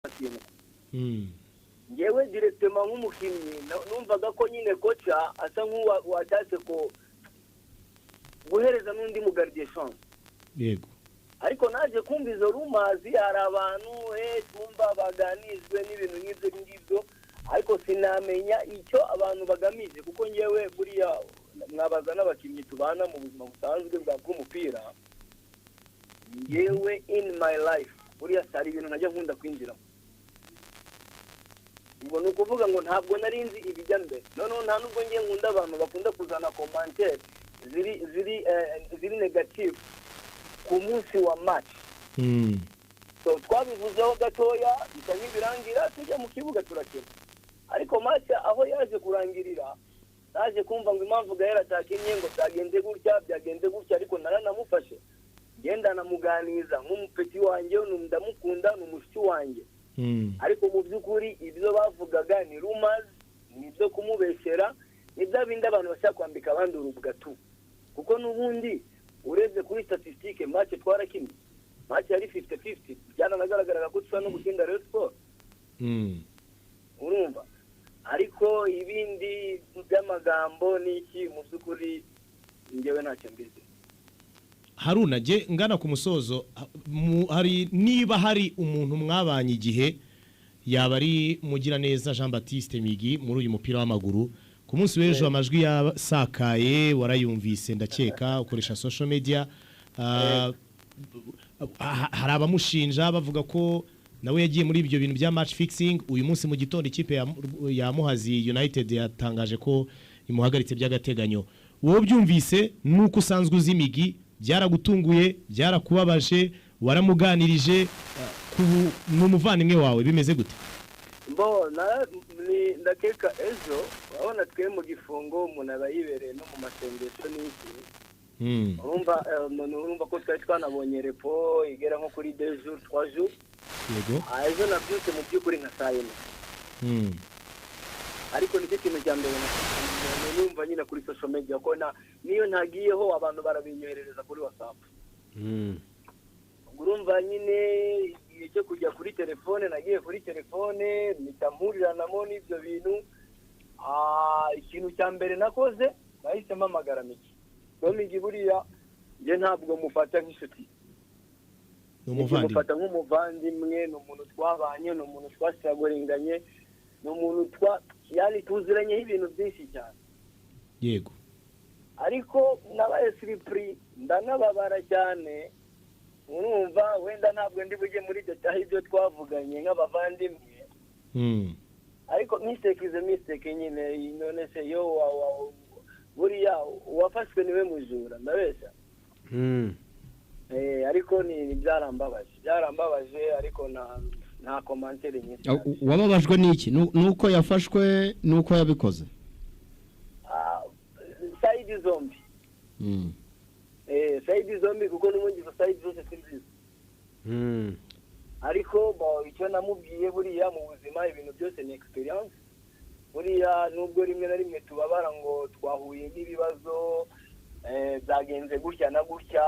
Batsindwa. Ngewe directement nk'umukinnyi numvaga ko nyine coach asa nk'uwashatse ko guhereza n'undi mu gardien chance. Ariko naje kumva izo rumors, hari abantu twumva baganijwe n'ibintu nk'ibyo ngibyo, ariko sinamenya icyo abantu bagamije, kuko ngewe buriya mwabaza n'abakinnyi tubana mu buzima busanzwe bw'umupira, ngewe in my life buriya hari ibintu najya nkunda kwinjiramo. Ubwo ni ukuvuga ngo ntabwo nari nzi ibijya mbere. Noneho nta nubwo ngiye nkunda abantu bakunda kuzana commentaire ziri negative ku munsi wa match. So twabivuzeho gatoya bisa nk'ibirangira, tujya mu kibuga turakina. Ariko match aho yaje kurangirira, naje kumva ngo impamvu Gahera atakinnye ngo byagenze gutya, byagenze gutya. Ariko naranamufashe, ngenda namuganiza nk'umupeti wanjye, ndamukunda, ni umushuti wanjye. Ariko mu by'ukuri ibyo bavugaga ni rumors, ni ibyo kumubeshyera, ni bya bindi abantu bashaka kwambika abandi urubwa tu. Kuko n'ubundi urebye kuri statistique, match twarakinnye, match yari 50-50, byaranagaragaraga ko dushobora no gutsinda Rayon Sport. Urumva, ariko ibindi by'amagambo n'iki, mu by'ukuri njyewe ntacyo mbizi. Haruna, jye ngana ku musozo, hari niba hari umuntu mwabanye igihe, yaba ari Mugiraneza Jean Baptiste Migi muri uyu mupira w'amaguru. Ku munsi w'ejo amajwi yasakaye, warayumvise ndakeka, ukoresha social media. Hari abamushinja bavuga ko nawe yagiye muri ibyo bintu bya match fixing. Uyu munsi mu gitondo ikipe ya Muhazi United yatangaje ko imuhagaritse by'agateganyo. Wowe byumvise nuko usanzwe uzi Migi, byaragutunguye, byarakubabaje, waramuganirije, ni umuvandimwe wawe, bimeze gute? Bo ndakeka ejo, urabona twe mu gifungo umuntu aba yibereye no mu masengesho n'iki. Urumva none urumva ko twari twanabonye repos igera nko kuri 2 jours, 3 jours. Ejo nabyutse mu by'ukuri nka saa 4. Ariko nicyo kintu cya mbere numva nyine kuri social media, ko na niyo ntagiyeho abantu barabinyoherereza kuri WhatsApp. Ubwo urumva nyine igihe cyo kujya kuri telefone, nagiye kuri telefone mpita mpuriranamo n'ibyo bintu. Ikintu cya mbere nakoze, nahise mpamagara Migi. So Migi buriya njye ntabwo mufata nk'inshuti. Ni umuvandimwe. Mufata nk'umuvandimwe, ni umuntu twabanye, ni umuntu twasiragoringanye, ni umuntu twa yani tuziranyeho ibintu byinshi cyane. Ariko nabaye surpris, ndanababara cyane. Urumva wenda ntabwo ndi bujye muri détails ibyo twavuganye nk'abavandimwe. Ariko mistake is a mistake nyine. None se yo buriya uwafashwe niwe mujura, ndabeshya? Ariko ni byarambabaje, byarambabaje, ariko nta commentaire nyinshi. Wababajwe n'iki? Nuko yafashwe, nuko yabikoze? Side zombi. Side zombi, kuko n'ubundi izo side zose si nziza. Ariko bo, icyo namubwiye, buriya mu buzima ibintu byose ni experience. Buriya nubwo rimwe na rimwe tubabara ngo twahuye n'ibibazo, byagenze gutya na gutya,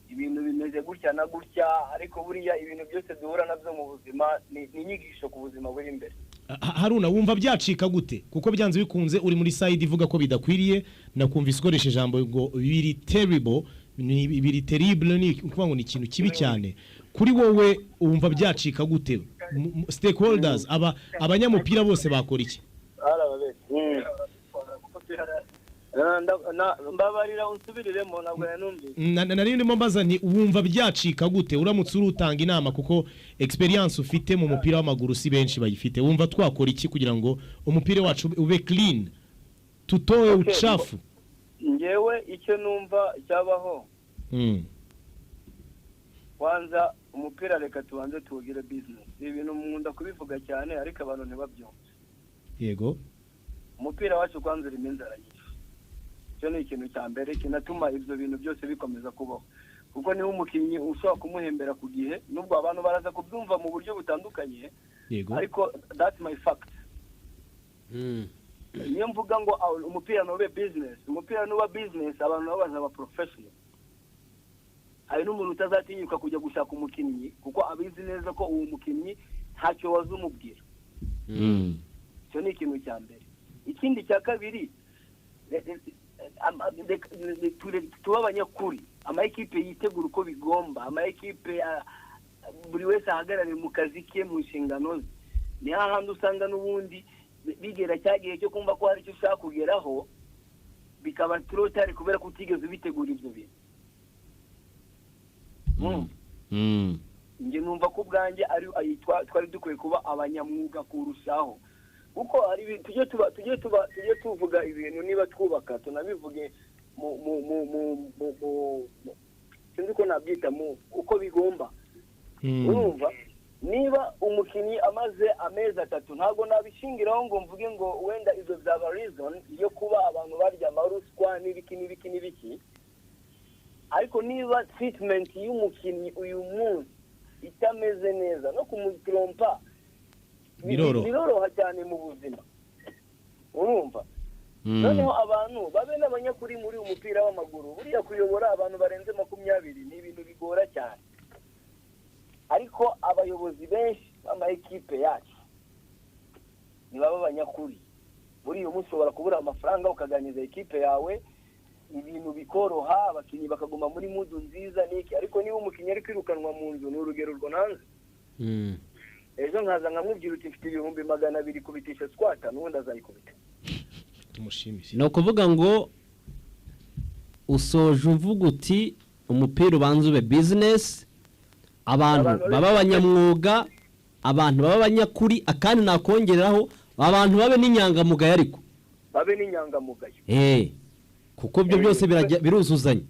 ibintu bimeze gutya na gutya, ariko buriya ibintu byose duhura nabyo mu buzima ni inyigisho ku buzima buri imbere. Haruna, wumva byacika gute? Kuko byanze bikunze uri muri side ivuga ko bidakwiriye. Nakumvise ukoresha ijambo ngo biri terrible, ni biri terrible, ni ukuvuga ngo ni ikintu kibi cyane. Kuri wowe wumva byacika gute? Stakeholders, aba abanyamupira bose bakora iki? Mbabarira unsubiriremo, ntabwo nanumvise. Nari ndimo mbaza nti wumva byacika gute uramutse urutanga inama, kuko experience ufite mu mupira w'amaguru si benshi bayifite. Wumva twakora iki kugira ngo umupira wacu ube clean, tutoe uchafu? Ngewe icyo numva cyabaho, kwanza umupira reka tubanze tuwugire business. Ibi bintu nkunda kubivuga cyane, ariko abantu ntibabyumve. Umupira wacu kwanza urimo inzara nyinshi. Icyo ni ikintu cya mbere kinatuma ibyo bintu byose bikomeza kubaho, kuko niba umukinnyi ushobora kumuhembera ku gihe, nubwo abantu baraza kubyumva mu buryo butandukanye, ariko that's my fact. Niyo mvuga ngo umupira ntube business. Umupira nuba business, abantu nabo bazaba professional. Hari n'umuntu utazatinyuka kujya gushaka umukinnyi, kuko abizi neza ko uwo mukinnyi Ntacyo waza umubwira. Icyo ni ikintu cya mbere. Ikindi cya kabiri, tube abanyakuri. Ama ekipe yitegura uko bigomba, ama ekipe buri wese ahagarare mu kazi ke, mu nshingano ze. Ni hahandi usanga n'ubundi bigera cya gihe cyo kumva ko hari icyo ushaka kugeraho, bikaba trop tard kubera ko utigeze ubitegura ibyo bintu. Njye numva ko ubwanjye ari twari dukwiye kuba abanyamwuga kurushaho, kuko hari tujye tuvuga ibintu. Niba twubaka, tunabivuge mu, sinzi ko nabyita, mu uko bigomba. Urumva, niba umukinnyi amaze amezi 3, ntabwo nabishingiraho ngo mvuge ngo wenda ibyo byaba reason yo kuba abantu barya amaruswa n'ibiki n'ibiki n'ibiki, ariko niba treatment y'umukinnyi uyu munsi itameze neza, no kumutrompa Biroroha. biroroha cyane mu buzima, urumva. Noneho abantu babe n'abanyakuri muri uyu mupira w'amaguru. Buriya kuyobora abantu barenze 20 ni ibintu bigora cyane, ariko abayobozi benshi b'ama ekipe yacu ntibaba abanyakuri. Buriya umunsi ushobora kubura amafaranga, ukaganiriza ekipe yawe, ibintu bikoroha, abakinnyi bakaguma muri mood nziza n'iki. Ariko niba umukinnyi ari kwirukanwa mu nzu, ni urugero urwo nanze, ejo nkaza nkamubwira uti: "Mfite 200,000, kubitisha squat," n'ubundi azayikubita. Tumushimire. Ni ukuvuga ngo usoje uvuga uti umupira ubanza ube business, abantu Abantu baba abanyamwuga, abantu baba abanyakuri, akandi nakongeraho, abantu babe n'inyangamugayo ariko. Babe n'inyangamugayo. Kuko ibyo byose biruzuzanya.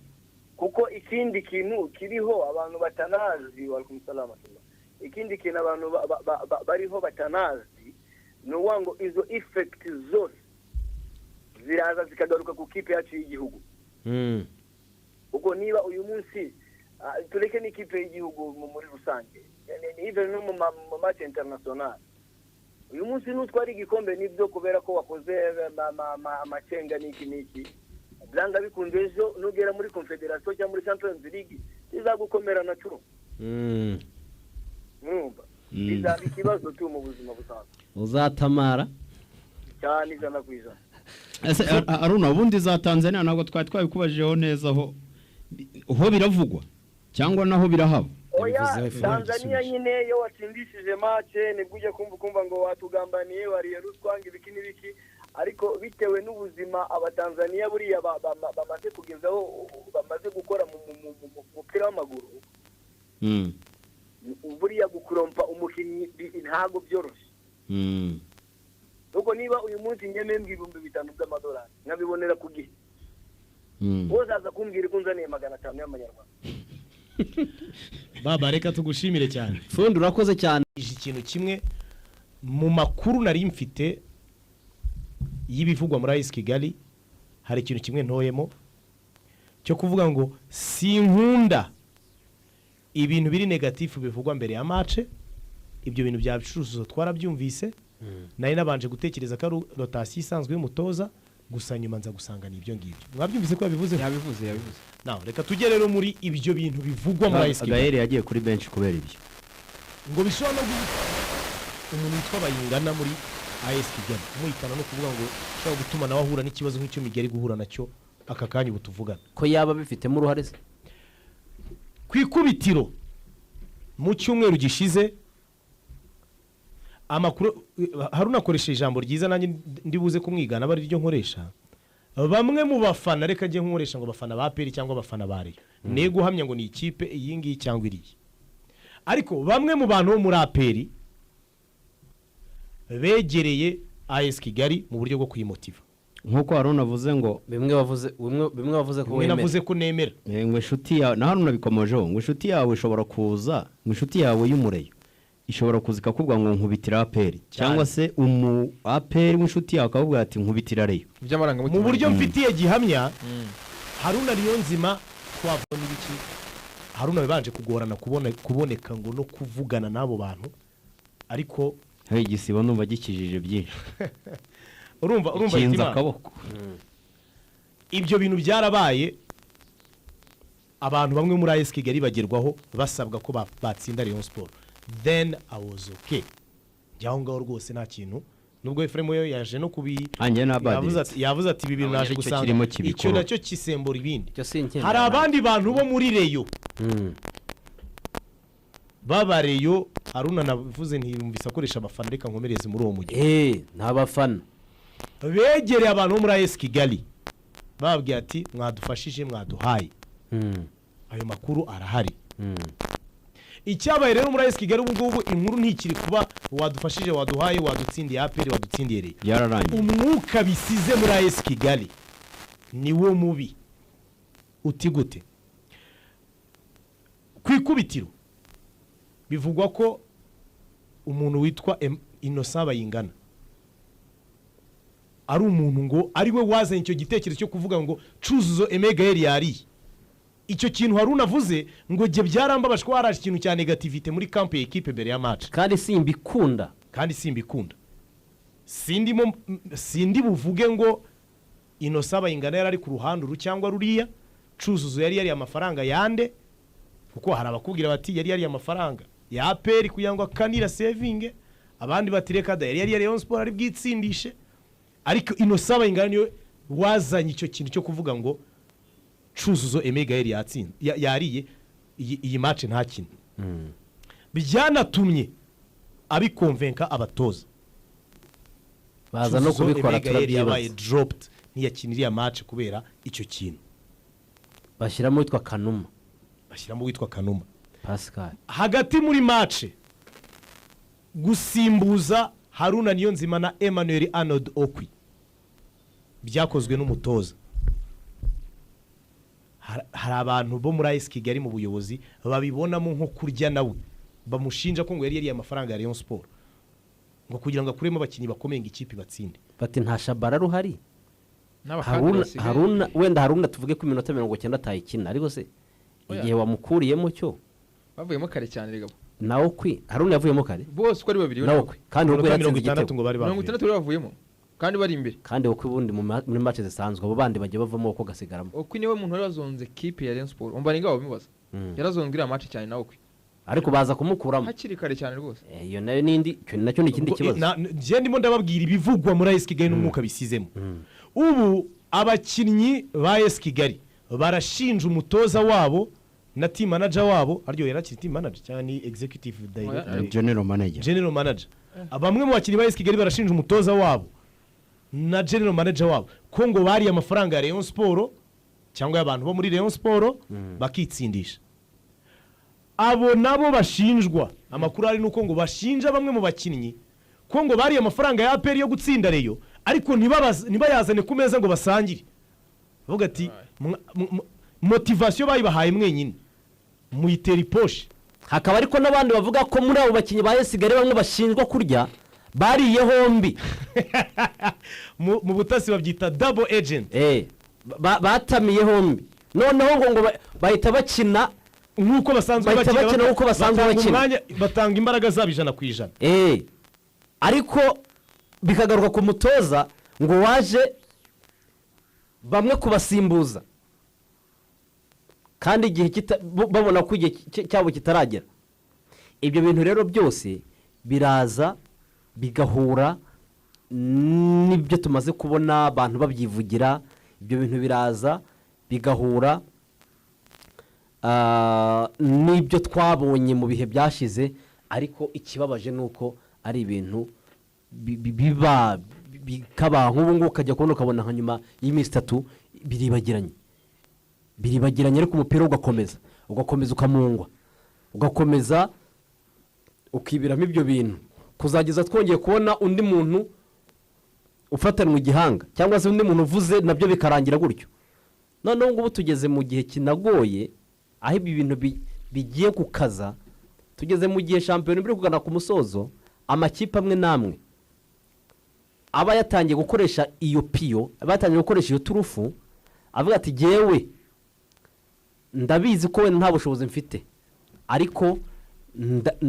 Kuko ikindi kintu kiriho abantu batanazi, wa alaikum salam, ikindi kintu abantu bariho batanazi ni ukuvuga ngo izo effect zose ziraza zikagaruka ku kipe yacu y'igihugu. Ubwo niba uyu munsi, tureke n'ikipe y'igihugu muri rusange, even no mu match international, uyu munsi nutwara igikombe nibyo, kubera ko wakoze amacenga n'iki n'iki, byanga bikunze ejo nugera muri Confederation cyangwa muri Champions League bizagukomera nacyo. Mwumva, bizaba ikibazo tu mu buzima busanzwe. Uzatamara. Cyane, 100%. Ese Aruna, ubundi za Tanzania ntabwo twari twabikubajijeho neza, ho biravugwa cyangwa naho birahaba? Oya. Yabivuzeho, Tanzania yagisubije. nyine iyo watsindishije match, nibwo ujya kumva ngo watugambaniye, wariye ruswa, ngo ibiki n'ibiki. Ariko bitewe n'ubuzima Abatanzaniya buriya bamaze kugezaho, bamaze gukora mu mupira w'amaguru, buriya gukurompa umukinnyi ntabwo byoroshye. Ubwo niba uyu munsi nyemembwa $5,000 nkabibonera ku gihe, wowe uzaza kumbwira ko unzaniye 500 y'amanyarwanda. Baba, reka tugushimire cyane. Fundi, urakoze cyane. Ije ikintu kimwe mu makuru nari mfite y'ibivugwa muri AS Kigali, hari ikintu kimwe ntoyemo cyo kuvuga ngo sinkunda ibintu biri négatif bivugwa mbere ya match. Ibyo bintu bya bicuruzo twarabyumvise. Nari nabanje gutekereza ko ari rotation isanzwe y'umutoza gusa, nyuma nza gusanga ni ibyo ngibyo. Mwabyumvise ko yabivuze? Yabivuze, yabivuze. Nawe reka tujye rero muri ibyo bintu bivugwa muri AS Kigali. Gael yagiye kuri bench kubera ibyo. Ngo bishobora no guhitana umuntu witwa Bayingana muri AS Kigali, kumuhitana no kuvuga ngo ushobora gutuma nawe ahura n'ikibazo nk'icyo Miguel ari guhura nacyo aka kanya ubu tuvugana. Ko yaba bifitemo uruhare se? Ku ikubitiro, mu cyumweru gishize, amakuru, Haruna akoresha ijambo ryiza, nanjye ndibuze kumwigana aba ariryo nkoresha. Bamwe mu bafana, reka njye nkoresha ngo abafana ba APR cyangwa abafana ba Rayon, ne guhamya ngo ni ikipe iyi ngiyi cyangwa iriya, ariko bamwe mu bantu bo muri APR begereye AS Kigali mu buryo bwo kuyimotiva. Nk'uko Haruna avuze ngo Bimwe wavuze ko Bimwe wemera. Navuze ko nemera. Ngo inshuti yawe, na Haruna bikomojeho, ngo inshuti yawe ishobora kuza, ngo inshuti yawe y'umureyo ishobora kuza ikakubwira ngo nkubitira APR, cyangwa se umu APR w'inshuti yawe akakubwira ati nkubitira Rayon. By'amarangamutima. Mu buryo mfitiye gihamya, Haruna Niyonzima twavuna ibiki, Haruna bibanje kugorana kuboneka ngo no kuvugana n'abo bantu, ariko Hey, igisibo numva gikijije byinshi. Urumva Kinze Hitimana? akaboko. Ibyo bintu byarabaye. Abantu bamwe muri AS Kigali bagerwaho basabwa ko batsinda Rayon Sport. Then I was okay. Jya aho ngaho rwose nta kintu, nubwo Efuremu yo yaje no kubi Anjye nabadiritse. Yavuze ati ibi bintu Nabonye naje aricyo gusanga kirimo icyo kibikurura. nacyo kisembura ibindi. Icyo sinkemera. Hari abandi bantu bo muri Rayon b'abareyo. Haruna, navuze ntiyumvise akoresha abafana, reka nkomereze muri uwo mujyi. Nta bafana. Begereye abantu bo muri AS Kigali, bababwiye ati: "Mwadufashije, mwaduhaye." Ayo makuru arahari. Icyabaye rero muri AS Kigali ubu ngubu, inkuru ntikiri kuba wadufashije, waduhaye, wadutsindiye APR, wadutsindiye Rayon. Byararangiye. Umwuka bisize muri AS Kigali ni wo mubi. Uti gute? Ku ikubitiro bivugwa ko umuntu witwa Innocent Bayingana ari umuntu ngo ari we wazanye icyo gitekerezo cyo kuvuga ngo Cyuzuzo Aime Gael yariye. Icyo kintu hari unavuze ngo jye byarambabaje ko haraje ikintu cya négativité muri camp ya équipe mbere ya match. Kandi simbikunda. Kandi simbikunda. Sindimo, sindi buvuge ngo Innocent Bayingana yari ari ku ruhande uru cyangwa ruriya, Cyuzuzo yari yariye amafaranga yande, kuko hari abakubwira bati yari yariye amafaranga ya APR kugira ngo akanira sevinge, abandi bati reka da, yari yariye Rayon Sport ari bwitsindishe. Ariko Innocent Bayingana niwe wazanye icyo kintu cyo kuvuga ngo Cyuzuzo Aime Gael yatsinze, yariye iyi match ntakine. Byanatumye abikonvenka abatoza. Baza no Cyuzuzo kubikora. Aime Gael yabaye Turabyibaza. dropped, ntiyakina iriya match kubera icyo kintu. Bashyiramo uwitwa Kanuma. Bashyiramo uwitwa Kanuma. Pascal. Hagati muri match, gusimbuza Haruna Niyonzima na Emmanuel Arnold Okwi byakozwe n'umutoza. Hari abantu bo muri AS Kigali mu buyobozi babibonamo nko kurya nawe, bamushinja ko ngo yari yariye amafaranga ya Rayon Sport ngo kugira ngo akuremo abakinnyi bakomeye ngo ikipe batsinde. Bati nta Shabara ruhari. N'abakadere Haruna basigaye. Haruna wenda, Haruna tuvuge ko iminota 90 atayikina, ariko se Oya. igihe wamukuriyemo cyo? Bavuyemo kare cyane rega. Nawe kwi Haruna yavuyemo kare. Bose uko ari babiri. Nawe kwe kandi ubwo Iminota yatsinze 60 igitego. Ngo bari mirongo bavuye. itandatu bari bavuyemo kandi bari imbere. Kandi uko ubundi muri match zisanzwe abo bandi bajya bavamo uko gasigaramo. Okwi niwe muntu wari wazonze kipe ya Rayon Sport, umva ninga babimubaza. Yarazonze iriya match cyane nawe Okwi. Ariko baza kumukuramo. Hakiri kare cyane rwose. Iyo nayo n'indi, icyo nacyo ni ikindi Ubwo, kibazo. Njye ndimo ndababwira ibivugwa muri AS Kigali n'umwuka bisizemo. Ubu abakinnyi ba AS Kigali barashinja umutoza wabo na team manager wabo, aryo yarakiri team manager cyangwa ni executive director? Oya. General manager. General manager. Bamwe mu bakinnyi ba AS Kigali barashinja umutoza wabo na general manager wabo ko ngo bariye amafaranga ya Rayon Sport cyangwa y'abantu bo muri Rayon Sport bakitsindisha. Abo nabo bashinjwa, amakuru ari nuko ngo bashinja bamwe mu bakinnyi ko ngo bariye amafaranga ya APR yo gutsinda Rayon, ariko ntibayazane ku meza ngo basangire. Bavuga ati motivation bayibahaye mwenyine muyitera iposhe. Hakaba ariko n'abandi bavuga ko muri abo bakinnyi ba AS Kigali bamwe bashinjwa kurya bariye hombi. Mu butasi babyita double agent. Batamiye hombi, noneho ngo bahita bakina. Nk'uko basanzwe Bahita bakina, bakina nk'uko basanzwe batanga bakina. batanga imbaraga zabo 100%. Ariko bikagaruka ku mutoza ngo waje bamwe kubasimbuza kandi igihe babona ko igihe cyabo kitaragera. Ibyo bintu rero byose biraza bigahura n'ibyo tumaze kubona abantu babyivugira. Ibyo bintu biraza bigahura n'ibyo twabonye mu bihe byashize. Ariko ikibabaje ni uko ari ibintu biba bikaba nk'ubu ngubu, ukajya kubona ukabona nka nyuma y'iminsi 3 biribagiranye, biribagiranye, ariko umupira ugakomeza, ugakomeza ukamungwa, ugakomeza ukibiramo ibyo bintu kuzageza twongeye kubona undi muntu ufatanwa igihanga cyangwa se undi muntu uvuze, nabyo bikarangira gutyo. Noneho ngubu tugeze mu gihe kinagoye aho ibi bintu bigiye gukaza. Tugeze mu gihe shampiyona iri kugana ku musozo, amakipe amwe n'amwe aba yatangiye gukoresha iyo piyo, aba yatangiye gukoresha iyo turufu, avuga ati: "Jyewe ndabizi ko wenda nta bushobozi mfite, ariko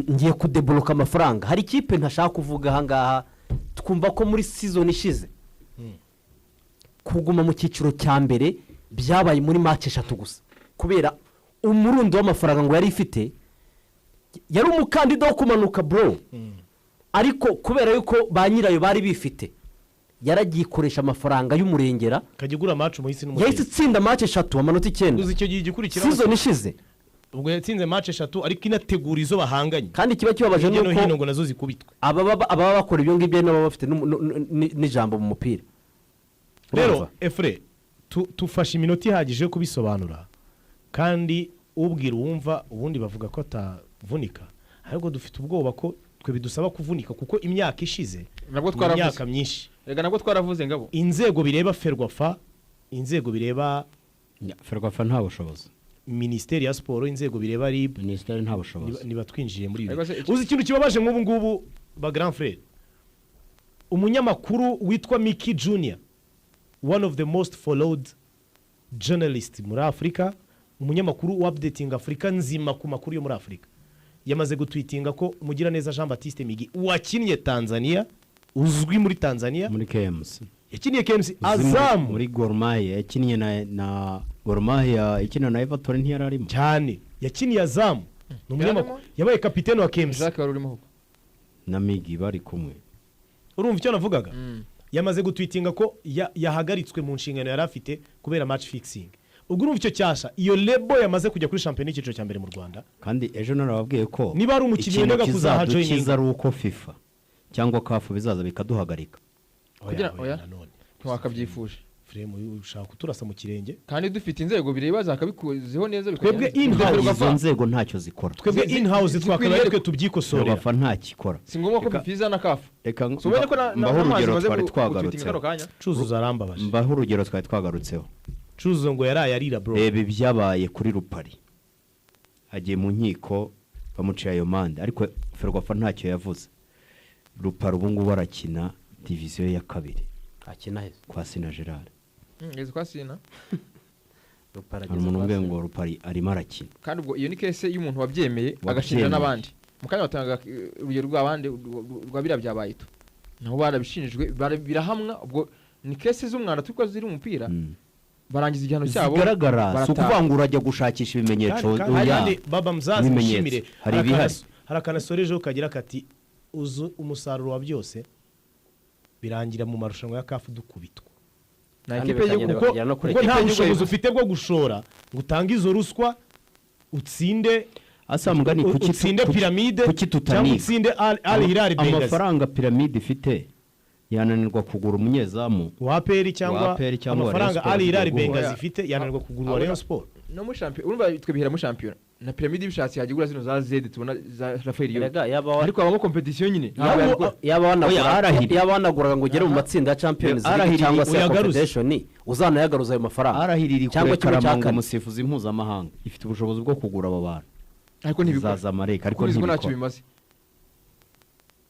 ngiye kudeboloka amafaranga." Hari ikipe ntashaka kuvuga ahangaha, twumva ko muri season ishize kuguma mu cyiciro cya mbere byabaye muri match eshatu gusa kubera umurundo w'amafaranga ngo yari ifite. Yari umukandida wo kumanuka, bro. Ariko kubera yuko ba nyirayo bari bifite, yaragiye ikoresha amafaranga y'umurengera, Kajya igura match umuhisi yahise n'umugenzi. itsinda match eshatu, amanota 9. Uzi icyo gihe igikurikiraho? Season ishize. Ubwo yatsinze match eshatu, ariko inategura izo bahanganye Kandi kiba kibabaje hirya no nuko hino ngo nazo zikubitwe. Ababa bakora ibyo ngibyo nabo bafite n'ijambo mu mupira. Rero Urumva? Efure, tufashe iminota ihagije yo kubisobanura, kandi ubwira uwumva ubundi bavuga ko atavunika, ahubwo dufite ubwoba ko twe bidusaba kuvunika, kuko imyaka ishize Nabwo ni twaravuze. imyaka myinshi. Rega nabwo twaravuze, Ngabo. Inzego bireba, Ferwafa, inzego bireba, Ferwafa nta bushobozi. Minisiteri ya Siporo, inzego bireba, RIB, Minisiteri nta bushobozi. Niba twinjiye muri ibi. Ariko se Uzi ikintu kibabaje nk'ubu ngubu, ba grand frère, umunyamakuru witwa Mickey Junior, one of the most followed journalist muri Afurika, umunyamakuru updating Afurika nzima ku makuru yo muri Afurika, yamaze gutwitinga ko Mugiraneza Jean Baptiste Migi wakinnye Tanzania, uzwi muri Tanzania, Muri KMC. Yakiniye KMC, Uzi Azamu. Muri Gor Mahia, yakinnye na Gor Mahia ikina na Everton, ntiyari arimo? Cyane, yakiniye Azamu, ni umunyamakuru, yabaye kapitene wa KMC. Jacques wari urimo ahubwo. Na Migi bari kumwe. Urumva icyo navugaga? Yamaze gutwitinga ko yahagaritswe mu nshingano yari afite kubera match fixing. Ubwo urumva icyo cyasha, iyo label yamaze kujya kuri shampiyona y'icyiciro cya mbere mu Rwanda. Kandi ejo narababwiye ko Niba ari umukinnyi ikintu wendaga kuzaha kizadukiza joininga. ari uko FIFA cyangwa CAF bizaza bikaduhagarika. Oya, Oya. oya, nanone. Ntiwakabyifuje. Frame, ushaka kuturasa mu kirenge. Kandi dufite inzego bireba zakabikuzeho neza. Twebwe bikagenda neza. in-house. Ferwafa, Izo nzego ntacyo zikora. Twebwe in house twakabaye twe tubyikorera. Ferwafa ntakikora. Si ngombwa ko Reka- FIFA iza na CAF. Reka Si ubonye ko mbaho n'amazi urugero maze twari gutwitinga kano twagarutseho. kanya. Cuzuzo arambabaje. Mbaho urugero twari twagarutseho. Cuzuzo ngo yaraye arira, bro. Reba ibyabaye kuri Rupari, agiye mu nkiko, bamuciye ayo mande, ariko Ferwafa ntacyo yavuze. Rupari ubu ngubu arakina diviziyo ya kabiri. Akina heza. Kwa Sina Gerard. Ngeze kwa Sina. Rupara Hari ageze umuntu kwa umbwiye Sina. ngo Rupari arimo arakina. Kandi ubwo iyo ni case y'umuntu wabyemeye, Wabyemeye. agashinja n'abandi. Mu kanya batanga urugero rw'abandi, rwa biriya byabaye ito, nabo barabishinjwe, birahamwa. Ubwo ni case z'umwanda turi ko ziri mu mupira. Barangiza igihano cyabo, Zigaragara, si barataha. ukuvuga ngo urajya gushakisha ibimenyetso. Kandi Oya. kandi baba mzazi Ibimenyetso. mushimire. Hari ibihari. Hari akanasorejeho kagira kati: uzu umusaruro wa byose birangira mu marushanwa ya CAF dukubitwa. Na Kandi ikipe y'igihugu bikagenda Kuko bakagera no kuri kuko nta Ikipe bushobozi y'igihugu. ufite bwo gushora ngo utange izo ruswa, utsinde Asa mugani, kuki utsinde Piramide kuki cyangwa tutaniga? utsinde Al Hilal Benghazi. Amafaranga Piramide ifite yananirwa kugura umunyezamu Wa APR cyangwa wa APR cyangwa wa Rayon amafaranga Sport Al Hilal zigiye guhura. Benghazi ifite yananirwa kugura uwa Rayon Sport? No muri shampiyona, urumva twe bihera muri shampiyona. Na Piramide ibishatse yajya igura zino za Z tubona za Rafael Young. Erega yaba Ariko habamo competition nyine, ntabwo yabikora. yaba Oya, wanagura arahiri. yaba wanaguraga ngo ugere mu matsinda ya Champions League Arahiri, cyangwa se ya uyagaruze. Confederation, uzanayagaruza ayo mafaranga Arahirira cyangwa kure kimwe cya karamanga kane. Umusifuzi mpuzamahanga ifite ubushobozi bwo kugura abo bantu. Ariko ntibikora. Zaza Amareka, ariko Kuko bizi ko ntacyo ntibikora. bimaze.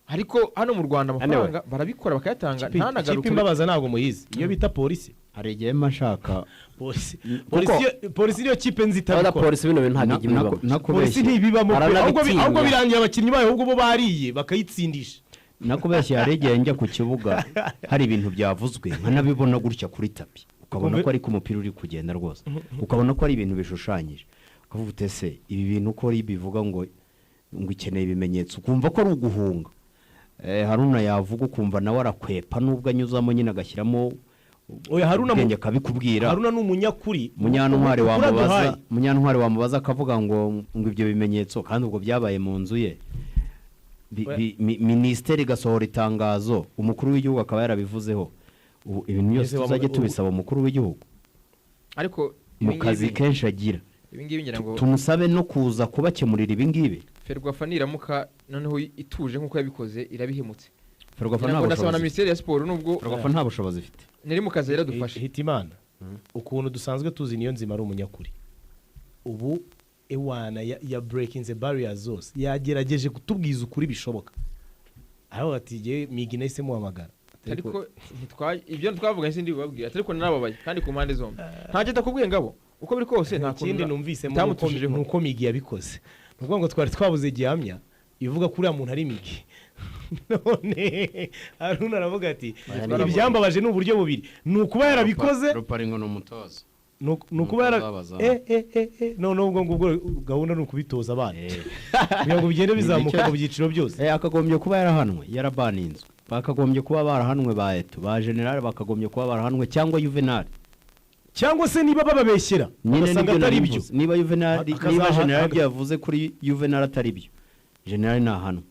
Ariko hano mu Rwanda amafaranga barabikora, bakayatanga, Ikipe ntanagaruke. imbabaza ntabwo muyizi, iyo bita Polisi. Hari igihe mba nshaka Polisi, Kuko- Polisi niyo kipe nzi Urabona, itabikora. Polisi bino bintu ntabwo ijya ibibamo. Polisi Nakubeshye. ntibibamo pe. Baranabitinya. Ahubwo birangira abakinnyi bayo ahubwo bo bariye bakayitsindisha. Nakubeshye, hari igihe njya ku kibuga hari ibintu byavuzwe nkanabibona gutya kuri tapi, ukabona ko ariko umupira uri kugenda rwose, ukabona ko ari ibintu bishushanyije, ukavuga uti: ese ibi bintu uko bivuga ngo ikeneye ibimenyetso, ukumva ko ari uguhunga. Haruna yavuga ukumva nawe arakwepa, nubwo anyuzamo nyine agashyiramo Oya, Haruna ubwenge akabikubwira. Haruna ni umunyakuri. Munyantwari Ukuri wamubaza, aduhaye. Munyantwari wamubaza akavuga ngo ibyo bimenyetso, kandi ubwo byabaye mu nzu ye. Oya. Minisiteri igasohora itangazo, umukuru w'igihugu akaba yarabivuzeho. Ubu ibintu byose Ese tuzajya tubisaba umukuru w'igihugu Ariko mu ibi kazi ngibi- kenshi agira? Ibi ngibi ngira ngo Tumusabe no kuza kubakemurira ibi ngibi? Ferwafa niramuka noneho ituje nk'uko yabikoze, irabihemutse. Ferwafa Ngira nta ngo ndasaba na bushobozi. Minisiteri ya Siporo, nubwo Ferwafa nta bushobozi ifite. niri mu kazi, iradufashe. Hitimana, ukuntu dusanzwe tuzi niyo nzima ari umunyakuri, ubu ewana ya breaking the barriers zose, yagerageje kutubwiza ukuri bishoboka, aho ati: "Jye Migi nahise muhamagara." Ariko ibyo twavuga sindi bubabwira, ariko narababaye kandi ku mpande zombi. Ntacyo ndakubwiye, Ngabo, uko biri kose nta kuntu Ikindi numvisemo ni uko- bitamutushijeho. ni uko Migi yabikoze. Ni ukuvuga ngo twari twabuze gihamya ivuga ko uriya muntu ari Migi, none Haruna aravuga ati: Oya, ibyambabaje ni uburyo bubiri, ni ukuba yarabikoze. Ruparingo ni umutoza. Ni ukuba yara Uzabaza. Noneho ubwo ngubwo gahunda ni ukubitoza abana kugira ngo bigende bizamuka mu byiciro byose. Akagombye kuba yarahanwe, yarabaninzwe. Bakagombye kuba barahanwe ba Eto, ba General, bakagombye kuba barahanwe, cyangwa Juvenal. Cyangwa se niba bababeshyera Nyine ugasanga nibyo atari nari byo. mvuze. Niba Juvenal, niba General ibyo yavuze kuri Juvenal atari byo, General ntahanwe.